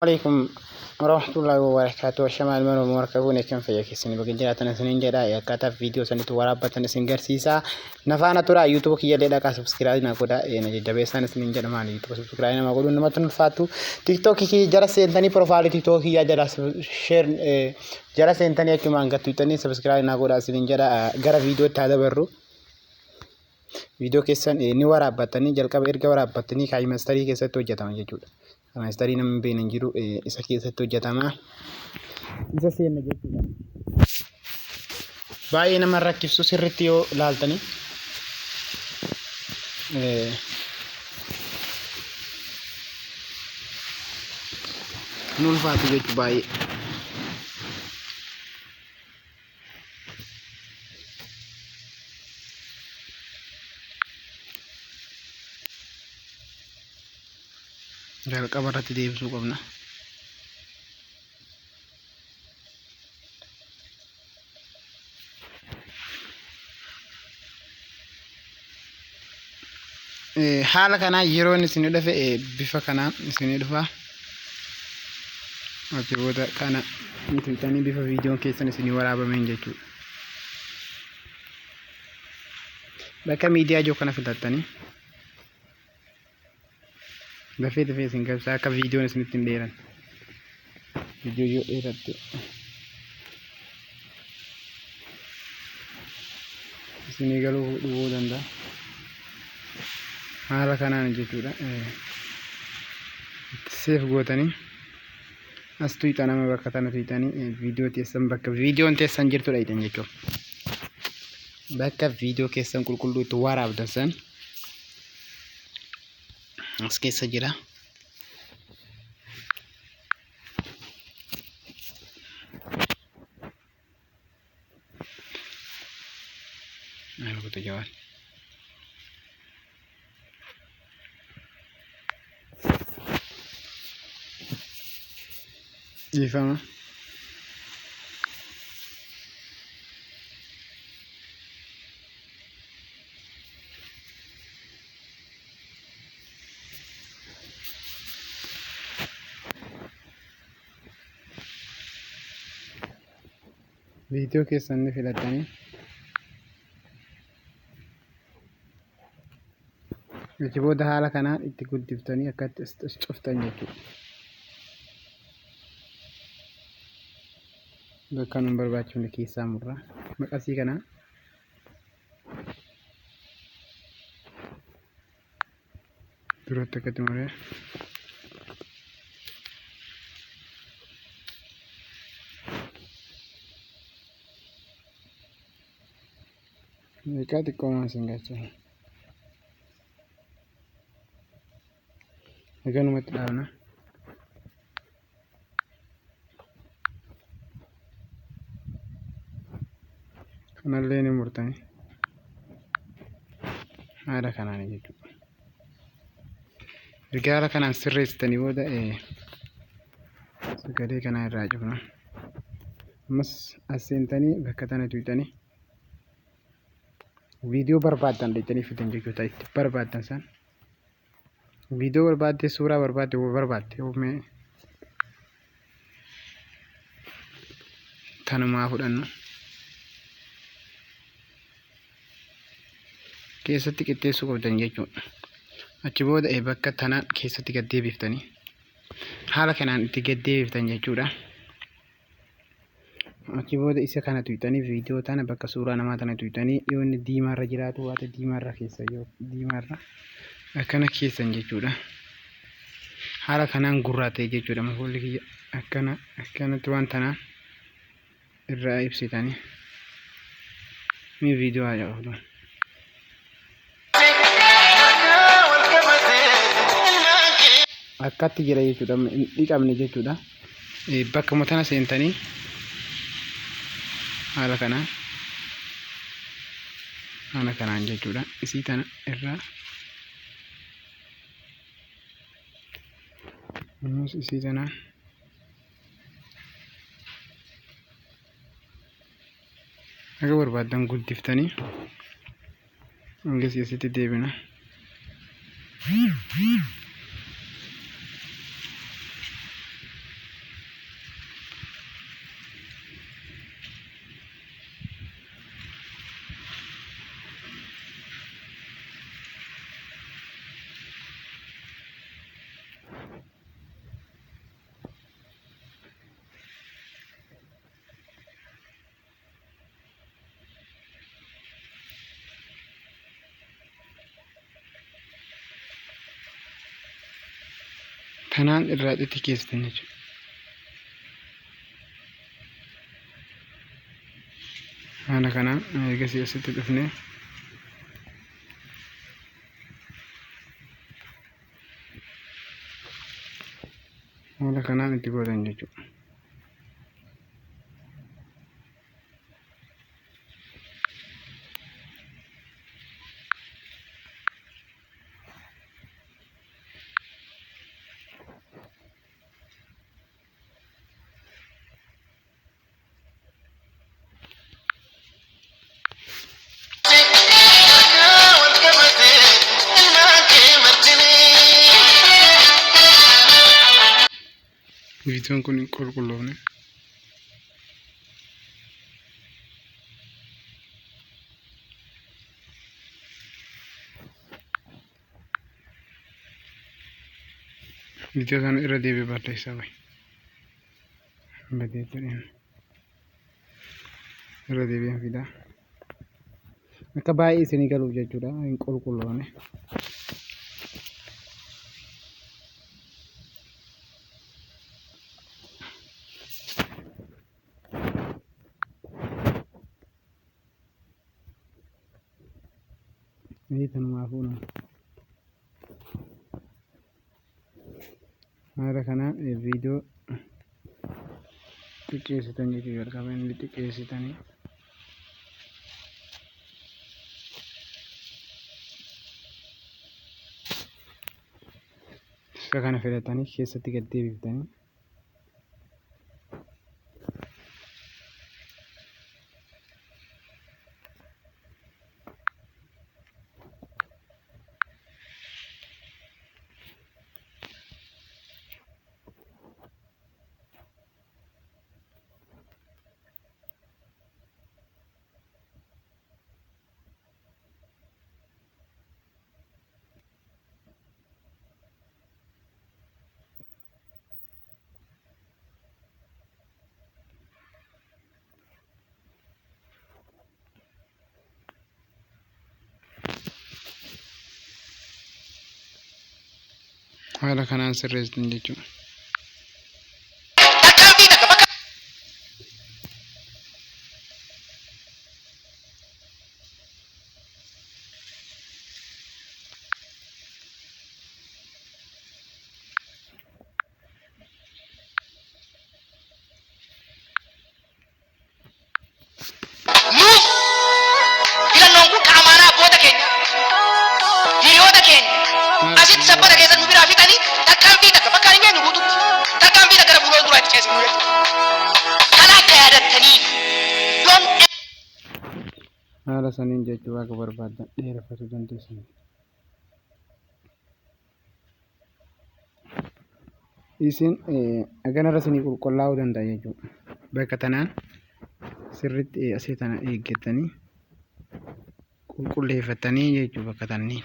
Alaikum warahmatullahi wabarakatuh. Ashamaa ilmaan Oromoo harka fuune kan fayyaa keessanii baga jiraatan isiniin jedha. Akkaataa viidiyoo sanitti waraabbatan isin garsiisa. Na faana tura YouTube kiyyallee dhaqaa subscribe na godha. Na jajjabeessaan isiniin jedha maali YouTube subscribe nama godhuun namatti hin ulfaatu. TikTok kiyya jala seentanii profile TikTok kiyyaa jala share jala seentanii achumaan gattuutanii subscribe na godha isiniin jedha. Gara viidiyootti haa dabarru. Viidiyoo keessan ni waraabbatanii jalqaba erga waraabbatanii kaayimastarii keessatti hojjetama jechuudha. Kaayimastarii namni hin beekne hin jiru isa keessatti hojjetama. Isa seenna jechuudha. Baay'ee nama rakkifsu sirriitti yoo ilaaltanii. Hin ulfaatu jechuudha baay'ee. Jalqaba irratti deebisuu qabna. Haala kanaan yeroo inni isin dhufe bifa kanaan isin dhufa. Achi booda kana tuqxanii bifa viidiyoon keessan isinii waraabameen jechuudha. Bakka miidiyaa jiru kana filattanii dafee dafee isin galcha akka viidiyoon isinitti hin dheeran. Viidiyoo yoo dheeratte isinii galuu dhibuu danda'a. Haala kanaan jechuudha. Seef gootanii as tuyxan amma bakka tana tuyxanii viidiyoo teessan bakka viidiyoon teessan jirtu dhayxan jechuudha. Bakka viidiyoo keessan qulqulluu itti waraabdan san as keessa jira. Rukuta jawaar. Dhiifama. Viidiyoo keessan ni filattanii achi booda haala kanaan itti guddiftanii akkatti as cuftan jechuudha. Bakka nun barbaachifne keessaa murra. Maqasii kanaan duratti akkatti muree meeqaa xiqqoo maan sin galcha. Eganumatti dhaabna. Kanallee ni murtani. Haala kanaan jechuudha. Erga haala kanaan sirreessitanii booda sagalee kanaa irraa cufna. Ammas as seentanii bakka tana tuqxanii viidiyoo barbaaddan dhaqxanii fidan jechuudha. Itti barbaaddan san. Viidiyoo barbaadde, suuraa barbaadde, barbaadde mee tanumaa fudhannu. Keessatti qixxeessuu qabdan jechuudha. Achi booda bakka tanaan keessatti gad deebiftanii haala kanaan itti gad deebiftan jechuudha. Achi booda isa kana tuqxanii viidiyoo tana bakka suuraa namaa tana tuqxanii yoo inni diimaarra jiraatu waate diimaarra keessa yoo diimaarra akkana keessan jechuudha. Haala kanaan gurraa ta'e jechuudha. Fuulli kiyya akkana akkanatti waan tanaan irraa ibsitanii. Mee viidiyoo haa jedhu. Akkatti jira jechuudha. Hin dhiqamne jechuudha. Bakkuma tana seentanii haala kanaan haala kanaan jechuudha. Isii tana irraa ammas isii tanaan Haga barbaaddan guddiftanii hangasii asitti deebina. Tanaan irraa xixiqqeessitan jechuudha. Haala kanaan ergasii asitti dhufnee haala kanaan itti gootan jechuudha. Viidiyoon kun hin qulqulloofne. Viidiyoo sana irra deebi'ee barreessaa wayi. Badee jedheen. Irra deebi'een fidaa. Akka baay'ee isinii galuuf jechuudha. Hin qulqulloofne. Mee tanumaafuu nu. Haala kanaan viidiyoo xiqqeessitan jechuu jalqaba inni xiqqeessitanii. Isa kana filatanii keessatti gad deebiftanii. Haala kanaan sirreessitan jechuudha. Tarkaanfii takka bakka Nuuf filannoon kun ka amaanaa abboota keenya, hiriyoota keenya asitti sabbata keessa nu biraa fixanii tarkaanfii takka bakka hin geenyu guututti tarkaanfii takka gara fuula duraa itti ceesifnu jechuudha. Kana akka yaadattaniif don't Haala saniin jechuu akka barbaaddan dheereffachuu dandeessan. Isin haganarra isinii qulqullaa'uu danda'a jechuudha. Bakka tanaan sirriitti asii tana eeggattanii qulqulleeffattanii jechuudha bakka tanni.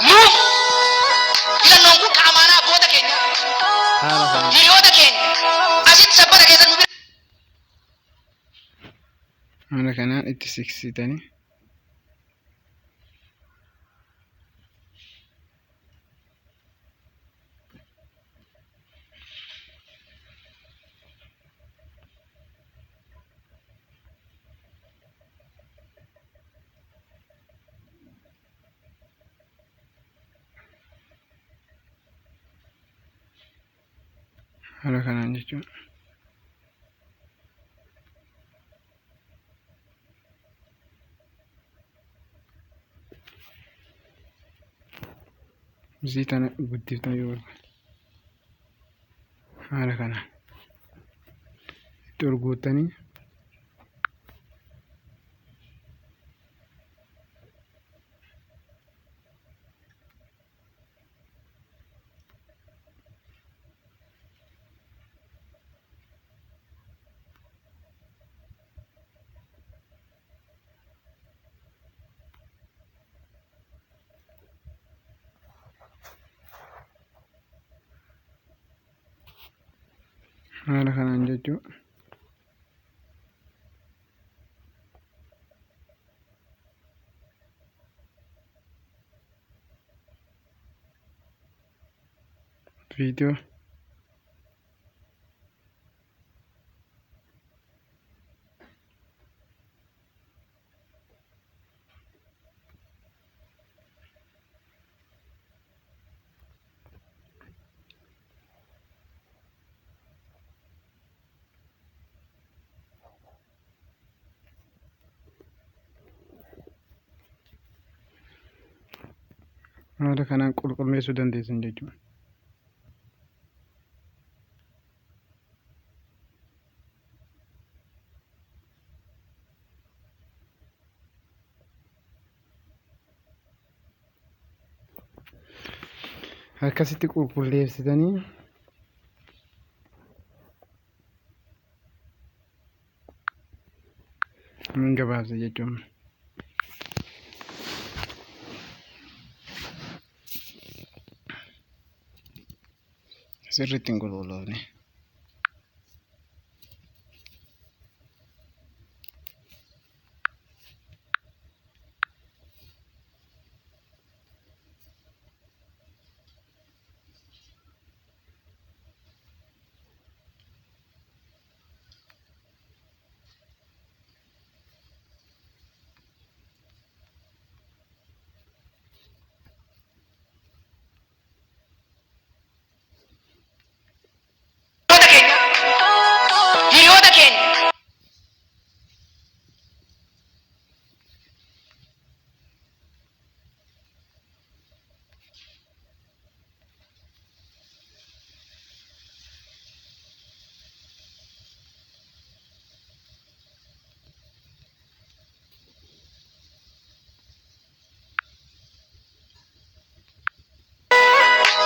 Nuuf filannoon kun ka amaanaa abboota keenya, Haala kanaan. hiriyoota keenya asitti sabbata keessa nu bira Haala kanaan itti siqsitanii. Haala kanaan jechuudha. Isii tana guddiftan yoo barbaadde haala kanaan itti ol guuttanii haala kanaan jechuun Viidiyoo haala kanaan qulqulleessuu dandeessan jechuudha. Akkasitti qulqulleessitanii hin gabaabsa jechuudha. Sirriitti hin qulqulloofne. Hiriyoota keenya, hiriyoota keenya.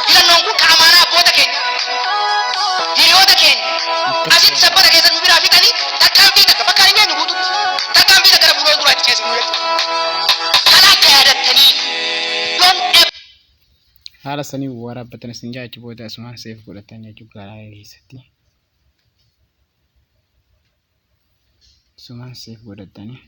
Filannoon kun kan amaanaa abboota keenya, hiriyoota keenya asitti sabbata keessa nu biraa fixanii tarkaanfii takka bakka hin geenyu guututti tarkaanfii takka gara fuula duraatti ceesifnu jechuudha. Kana akka yaadattanii don't ever Haala sanii waraabbatan isin jaa achi booda asumaan seef godhatan jechuudha garaa keessatti. Asumaan seef godhatanii.